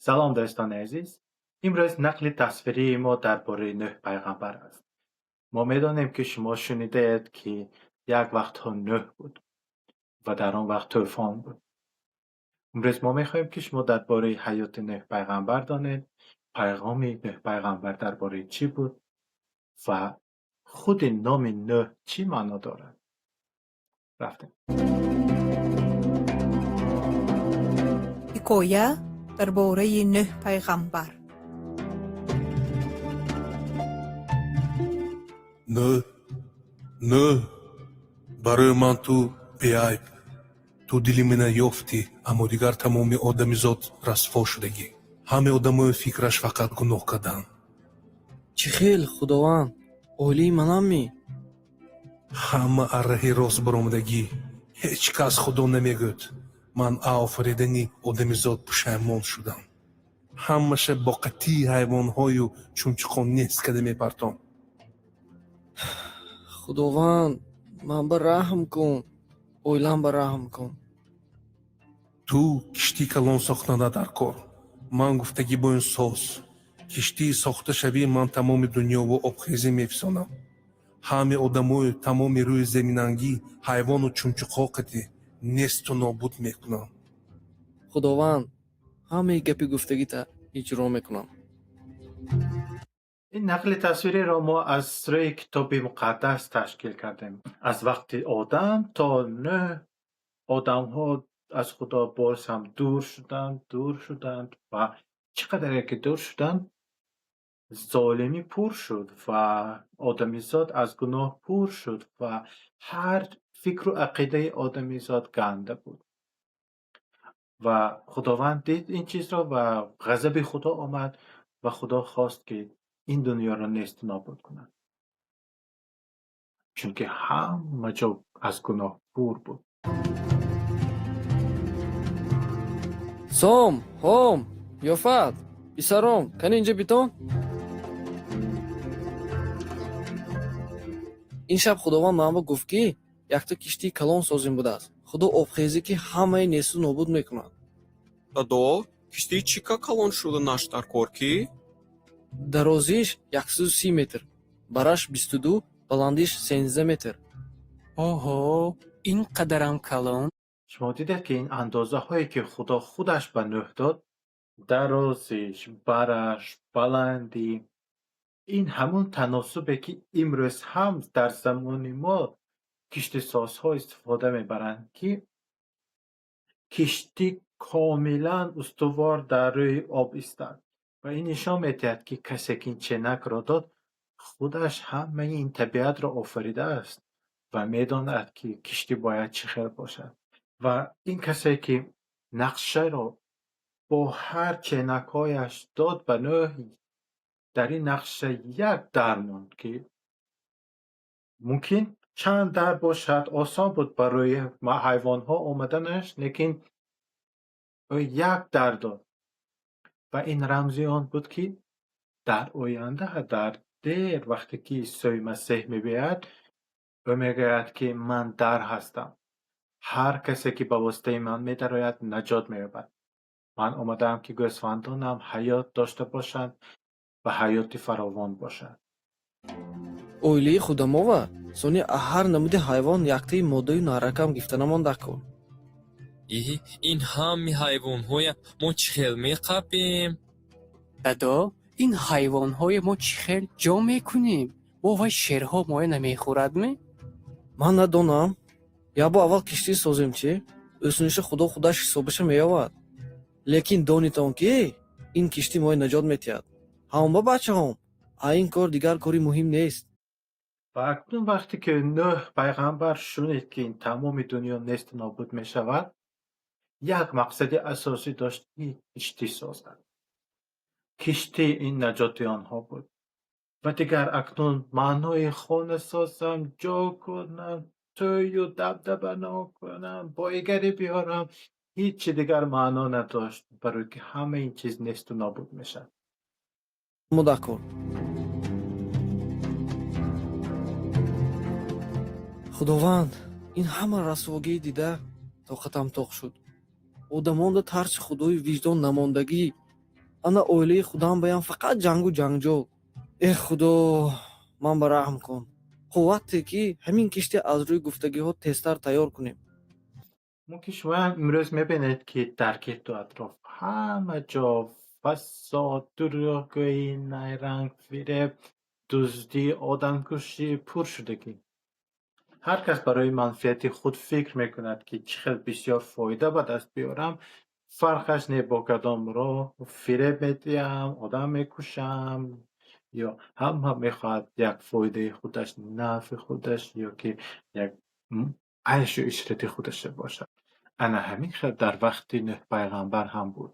Салом, дӯстони азиз. Имрӯз нақли тасвирии мо дар бораи Нӯҳ пайғамбар аст. Мо медонем, ки шумо шунидаед, ки як вақтҳо Нӯҳ буд ва дар он вақт тӯфон буд. Имрӯз мо мехоҳем, ки шумо дар бораи ҳаёти Нӯҳ пайғамбар донед, пайғоми Нӯҳ пайғамбар дар бораи чӣ буд ва худи номи Нӯҳ чӣ маъно дорад. Рафтем. Ҳикоя дар бораи Нӯҳ пайғамбар. Нӯҳ, Нӯҳ, барои ман ту беайб. Ту дили мана ёфтӣ, аммо дигар тамоми одамизод расво шудагӣ. Ҳамаи одамои фикраш фақат гуноҳ кардан. Чӣ хел, Худованд? Оилаи манамми? Ҳама аз раҳи рост баромадагӣ. Ҳеҷ кас Худо намегӯяд. Ман аз офаридани одамизод пушаймон шудам. Ҳамаша бо қатъии ҳайвонҳою чумчуқон нест карда мепартом. Худованд, ман ба раҳм кун, оилам ба раҳм кун. Ту киштӣ калон сохтана дар кор. Ман гуфтагӣ бо ин соз. Киштии сохта шавӣ, ман тамоми дунёву обхезӣ мефисонам. Ҳамаи одамою тамоми рӯи заминангӣ, ҳайвону чумчуқҳо қатӣ несту нобуд мекунам. Худованд, ҳамаи гапи гуфтагита иҷро мекунам. Ин нақли тасвириро мо аз рӯи Китоби Муқаддас ташкил кардем. Аз вақти Одам то Нӯҳ одамҳо аз Худо боз ҳам дур шуданд, дур шуданд ва чӣ қадаре ки дур шуданд, золимӣ пур шуд ва одамизод аз гуноҳ пур шуд ва ҳар фикру ақидаи одамизод ганда буд. Ва Худованд дид ин чизро ва ғазаби Худо омад ва Худо хост, ки ин дунёро несту нобуд кунад. Чунки ҳама ҷо аз гуноҳ пур буд. Сом, Ҳом, Ёфат, писаром, кани инҷа битон? Ин шаб Худованд ман ба гуфт, ки якта киштии калон созим будааст. Худо обхезӣ, ки ҳамаи несту нобуд мекунад. Дадо, киштии чӣ ка калон шуданаш дар кор ки? Дарозиш 130 метр, бараш 22, баландиш 13 метр. Оҳо, ин қадарам калон? Шумо дидед, ки ин андозаҳое, ки Худо худаш ба Нӯҳ дод, дарозиш, бараш, баландӣ, ин ҳамун таносубе, ки имрӯз ҳам дар замони мо киштисозҳо истифода мебаранд, ки киштӣ комилан устувор дар рӯи об истад. Ва ин нишон медиҳад, ки касе, ки ин ченакро дод, худаш ҳамаи ин табиатро офаридааст ва медонад, ки киштӣ бояд чӣ хел бошад. Ва ин касе, ки нақшаро бо ҳар ченакҳояш дод ба Нӯҳ, дар ин нақша як дар монд, ки мумкин чанд дар бошад, осон буд барои ҳайвонҳо омаданаш, лекин ӯ як дар дод. Ва ин рамзи он буд, ки дар оянда, дар дер вақте ки Исои Масеҳ мебиёяд, ӯ мегӯяд, ки ман дар ҳастам. Ҳар касе, ки ба воситаи ман медарояд, наҷот меёбад. Ман омадаам, ки гӯсфандонам ҳаёт дошта бошанд ва ҳаёти фаровон бошад. Оилаи худамова сони ҳар намуди ҳайвон яктаи модаю нарракам гирифта намонда кор. Иҳ, ин ҳами ҳайвонҳоя мо чӣ хел меқапем? Дадо, ин ҳайвонҳое мо чӣ хел ҷо мекунем? Бо вай шерҳо моя намехӯрадме? Ман надонам. Ябо аввал киштӣ созем, чӣ? Ӯсуниша Худо худаш ҳисобаша меёвад. Лекин донитон, ки ин киштӣ моя наҷот метиҳад. Ҳамон бачаҳом, а ин кор дигар кори муҳим нест. Ва акнун вақте ки Нӯҳ пайғамбар шунид, ки ин тамоми дунё несту нобуд мешавад, як мақсади асосӣ дошт, ки киштӣ созад. Киштӣ ин наҷоти онҳо буд. Ва дигар акнун маънои хона созам, ҷо кунам, тӯю дабдабано кунам, боигарӣ биёрам, ҳичи дигар маъно надошт, барои ки ҳама ин чиз несту нобуд мешавад. Мудаккор. Худованд, ин ҳама расвогӣ дида тоқатам тоқ шуд. Одамонда тарси Худою виҷдон намондагӣ. Ана оилаи худам баям фақат ҷангу ҷанҷол. Э Худо, ман ба раҳм кун. Қуввате ки ҳамин кишти аз рӯи гуфтагиҳо тезтар тайёр кунем. Мумкин шумо ҳам имрӯз мебинед, ки дар гирду атроф ҳама ҷо фасод, дурӯғгӯӣ, найранг, фиреб, дуздӣ, одамкушӣ пур шудагӣ. Ҳар кас барои манфиати худ фикр мекунад, ки чӣ хел бисёр фоида ба даст биёрам, фарқаш не бо кадом роҳ фиреб медиҳам, одам мекушам, ё ҳама мехоҳад як фоидаи худаш, нафъи худаш ё ки як айшу ишрати худаша бошад. Ана ҳамин хел дар вақти Нӯҳ пайғамбар ҳам буд.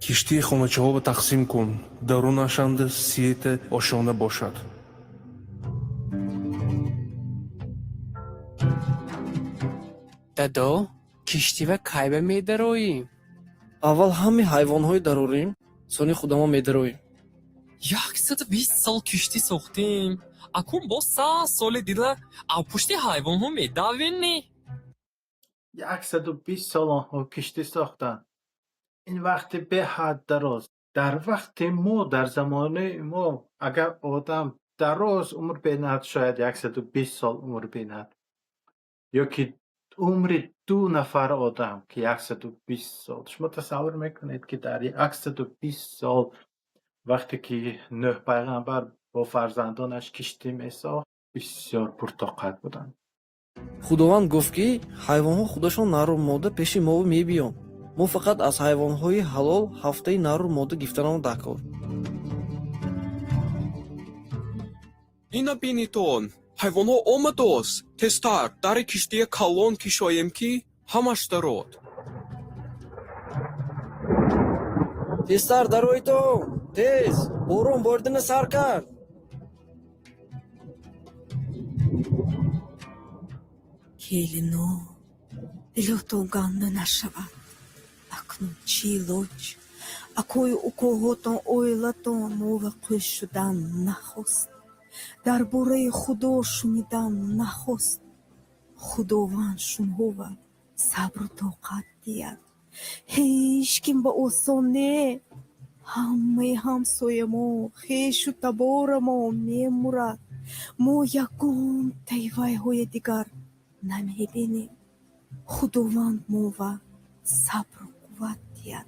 Киштии хоначаҳоро тақсим кун, дарунашанда сета ошёна бошад. Дадо, киштива кайба медароем? Аввал ҳами ҳайвонҳои дарорем, сони худамо медароем. 120 сол киштӣ сохтем, акун боз 100 соли дила ав пушти ҳайвонҳо медавем не? 120 сол онҳо киштӣ сохтанд. Ин вақти беҳад дароз. Дар вақти мо, дар замонаи мо, агар одам дароз умр бинад, шояд 120 сол умр бинад. Ё ки умри ду нафар одам, ки 120 сол. Шумо тасаввур мекунед, ки дар 120 сол вақте ки Нӯҳ пайғамбар бо фарзандонаш киштӣ месохт, бисёр пуртоқат буданд. Худованд гуфт, ки ҳайвонҳо худашон нару мода пеши мо мебиёнд. Мо фақат аз ҳайвонҳои ҳалол ҳафтаи нару мода гирифтанамон даркор. Ина бинитон, ҳайвонҳо омадост. Тезтар дари киштия калон кишоем, ки ҳамаш дарод. Тезтар дароитон, тез, борон боридана сар кард. Келино, дилотон ганда нашавад. Акнун чӣ илоҷ? Акою укоҳотон оилатон муваққӯ шудан нахост. Дар бораи Худо шунидан нахост. Худованд шуморо сабру тоқат диҳад. Ҳеҷ ким ба осон не. Ҳамаи ҳамсоямо, хешу таборамо мемурад. Мо ягон таивайҳои дигар намебинем. Худованд мова сабру қувват диҳад.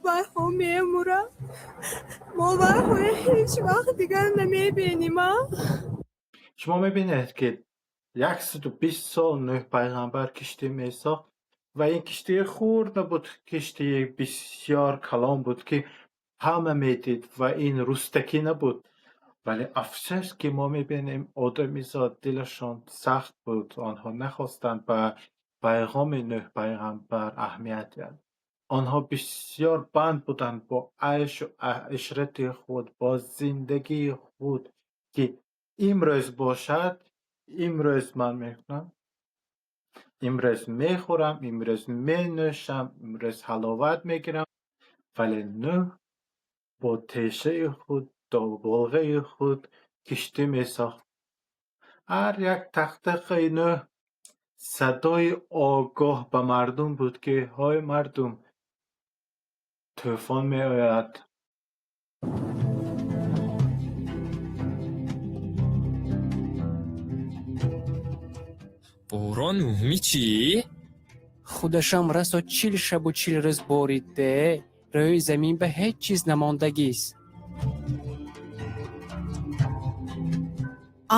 Вайҳо мемурад. Мо вайҳоя ҳеҷ вақт дигар намебинем, а? Шумо мебинед, ки 120 сол Нӯҳ пайғамбар киштӣ месохт ва ин киштии хурд набуд, киштии бисёр калон буд, ки ҳама медид ва ин рустакӣ набуд. Вале афсӯс, ки мо мебинем одамизод дилашон сахт буд, онҳо нахостанд ба пайғоми Нӯҳ пайғамбар аҳамият диҳанд. Онҳо бисёр банд буданд бо айшу ишрати худ, бо зиндагии худ, ки имрӯз бошад, имрӯз ман мекунам, имрӯз мехӯрам, имрӯз менӯшам, имрӯз ҳаловат мегирам. Вале Нӯҳ бо тешаи худ, болғаи худ киштӣ месохт. Ҳар як тақтақаи Нӯҳ садои огоҳ ба мардум буд, ки ҳой мардум, тӯфон меояд. Борон муҳими чӣ? Худашам расо 40 шабу 40 рӯз борид де, рӯи замин ба ҳеҷ чиз намондагист.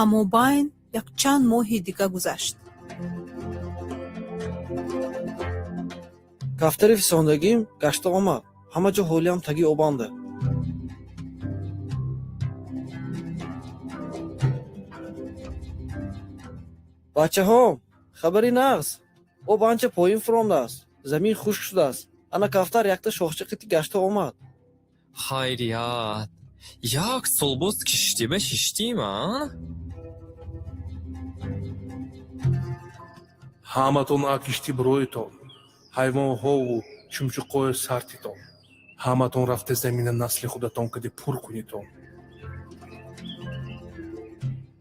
Аммо байн якчанд моҳи дига гузашт. Кафтари фисондагим гашта омад. Ҳама ҷо ҳолиам таги обанда. Бачаҳом, хабари нағз. Об анча поин фуромдааст. Замин хушк шудааст. Ана кафтар якта шохча қити гашта омад. Хайрият, як сол боз киштиба шиштим, а? Ҳаматон а киштӣ бироитон, ҳайвонҳову чумчуқҳои сартитон. Ҳаматон рафта замина насли худатон кади пур кунитон.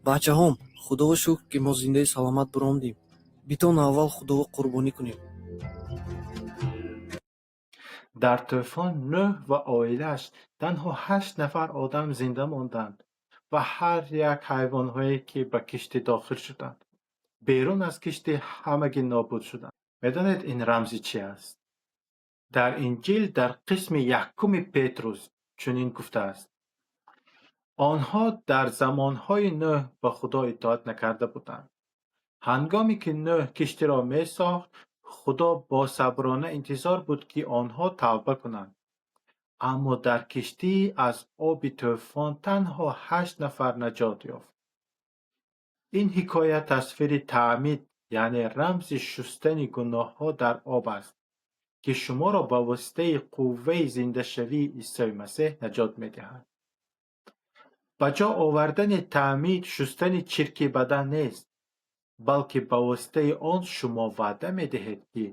Бачаҳом, Худоро шукр, ки мо зиндаи саломат биромдем. Битон аввал Худово қурбонӣ кунем. Дар тӯфон Нӯҳ ва оилааш танҳо ҳашт нафар одам зинда монданд ва ҳар як ҳайвонҳое, ки ба киштӣ дохил шуданд. Берун аз киштӣ ҳамагӣ нобуд шуданд. Медонед, ин рамзи чӣ аст? Дар Инҷил, дар қисми якуми Петрус чунин гуфтааст: Онҳо дар замонҳои Нӯҳ ба Худо итоат накарда буданд. Ҳангоме ки Нӯҳ киштиро месохт, Худо босаброна интизор буд, ки онҳо тавба кунанд. Аммо дар киштӣ аз оби тӯфон танҳо ҳашт нафар наҷот ёфт. Ин ҳикоя тасвири таъмид, яъне рамзи шустани гуноҳҳо дар об аст, ки шуморо ба воситаи қувваи зиндашавии Исои Масеҳ наҷот медиҳад. Ба ҷо овардани таъмид шустани чирки бадан нест, балки ба воситаи он шумо ваъда медиҳед, ки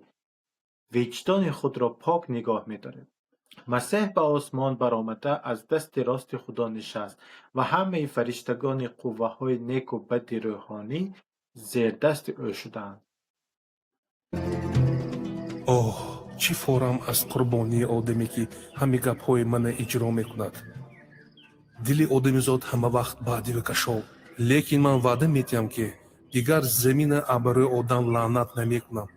виҷдони худро пок нигоҳ медоред. Масеҳ ба осмон баромада, аз дасти рости Худо нишаст ва ҳамаи фариштагони қувваҳои неку бади рӯҳонӣ зердасти ӯ шудаанд. Оҳ, чӣ форам аз қурбонии одаме, ки ҳами гапҳои мана иҷро мекунад. Дили одамизод ҳамавақт баъдиву кашол, лекин ман ваъда метиҳам, ки дигар замина барои одам лаънат намекунам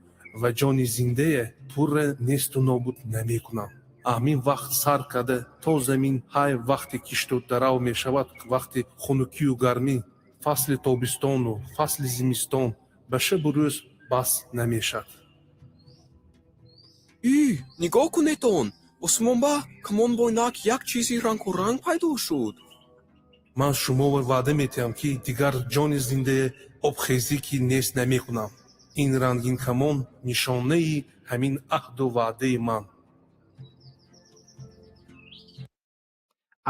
ва ҷони зиндае пурра несту нобуд намекунам. Ҳамин вақт сар карда то замин ҳай, вақти кишту дарав мешавад, вақти хунукию гармӣ, фасли тобистону фасли зимистон ба шабу рӯз бас намешавад. Ӣ, нигоҳ кунедон, осмонба камонбойнак як чизи рангоранг пайдо шуд. Ман шуморо ваъда метиҳам, ки дигар ҷони зиндае обхезӣ ки нест намекунам. Ин рангин камон нишонаи ҳамин аҳду ваъдаи ман.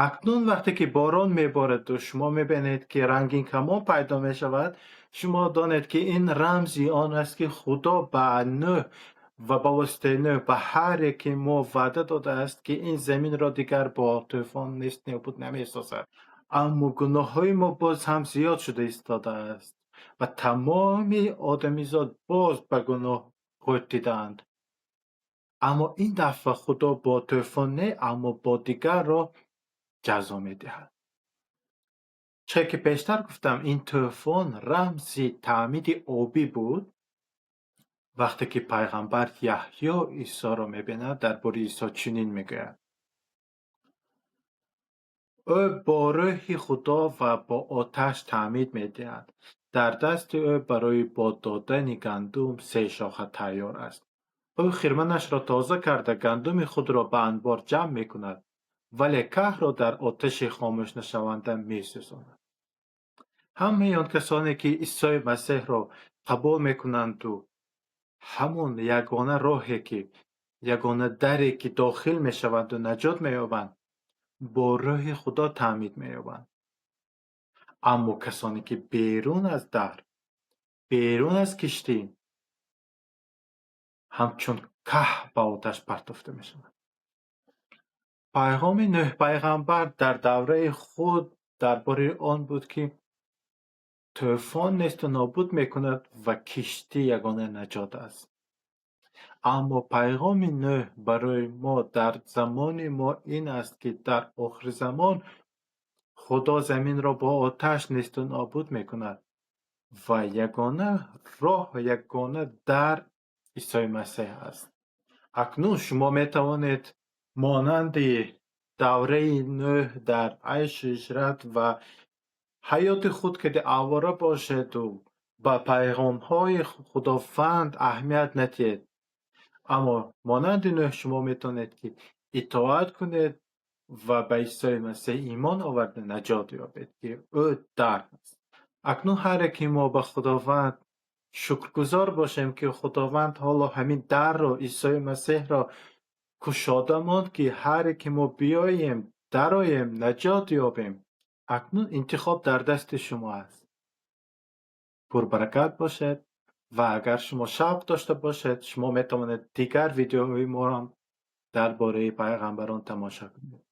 Акнун вақте ки борон мебораду шумо мебинед, ки рангин камон пайдо мешавад, шумо донед, ки ин рамзи он аст, ки Худо ба Нӯҳ ва ба воситаи Нӯҳ ба ҳар яке мо ваъда додааст, ки ин заминро дигар бо тӯфон нест нобуд намесозад. Аммо гуноҳҳои мо боз ҳам зиёд шуда истодааст ва тамоми одамизод боз ба гуноҳ ғӯтидаанд. Аммо ин дафъа Худо бо тӯфон не, аммо бо дигар роҳ ҷазо медиҳад. Чӣ ки пештар гуфтам, ин тӯфон рамзи таъмиди обӣ буд. Вақте ки пайғамбар Яҳё Исоро мебинад, дар бораи Исо чунин мегӯяд: Ӯ бо рӯҳи Худо ва бо оташ таъмид медиҳад. Дар дасти ӯ барои бод додани гандум се шоха тайёр аст. Ӯ хирманашро тоза карда, гандуми худро ба анбор ҷамъ мекунад, вале каҳро дар оташи хомӯшнашаванда месӯзонад. Ҳамаи он касоне, ки Исои Масеҳро қабул мекунанду ҳамон ягона роҳе ки, ягона даре ки дохил мешаванду наҷот меёбанд, бо рӯҳи Худо таъмид меёбанд. Аммо касоне, ки берун аз дар, берун аз киштӣ, ҳамчун каҳ ба оташ партофта мешаванд. Пайғоми Нӯҳ пайғамбар дар давраи худ дар бораи он буд, ки тӯфон несту нобуд мекунад ва киштӣ ягона наҷот аст. Аммо пайғоми Нӯҳ барои мо дар замони мо ин аст, ки дар охирзамон Худо заминро бо оташ несту нобуд мекунад ва ягона роҳ, ягона дар Исои Масеҳ аст. Акнун шумо метавонед монанди давраи Нӯҳ дар айшу ишрат ва ҳаёти худ кади авора бошеду ба пайғомҳои Худованд аҳамият надиҳед. Аммо монанди Нӯҳ шумо метавонед, ки итоат кунед ва ба Исои Масеҳ имон оварда наҷот ёбед, ки ӯ дар аст. Акнун ҳар яке мо ба Худованд шукргузор бошем, ки Худованд ҳоло ҳамин дарро, Исои Масеҳро кушода монд, ки ҳар яке мо биёем, дароем, наҷот ёбем. Акнун интихоб дар дасти шумо аст. Пурбаракат бошед ва агар шумо шавқ дошта бошед, шумо метавонед дигар видеоҳои моро дар бораи пайғамбарон тамошо кунед.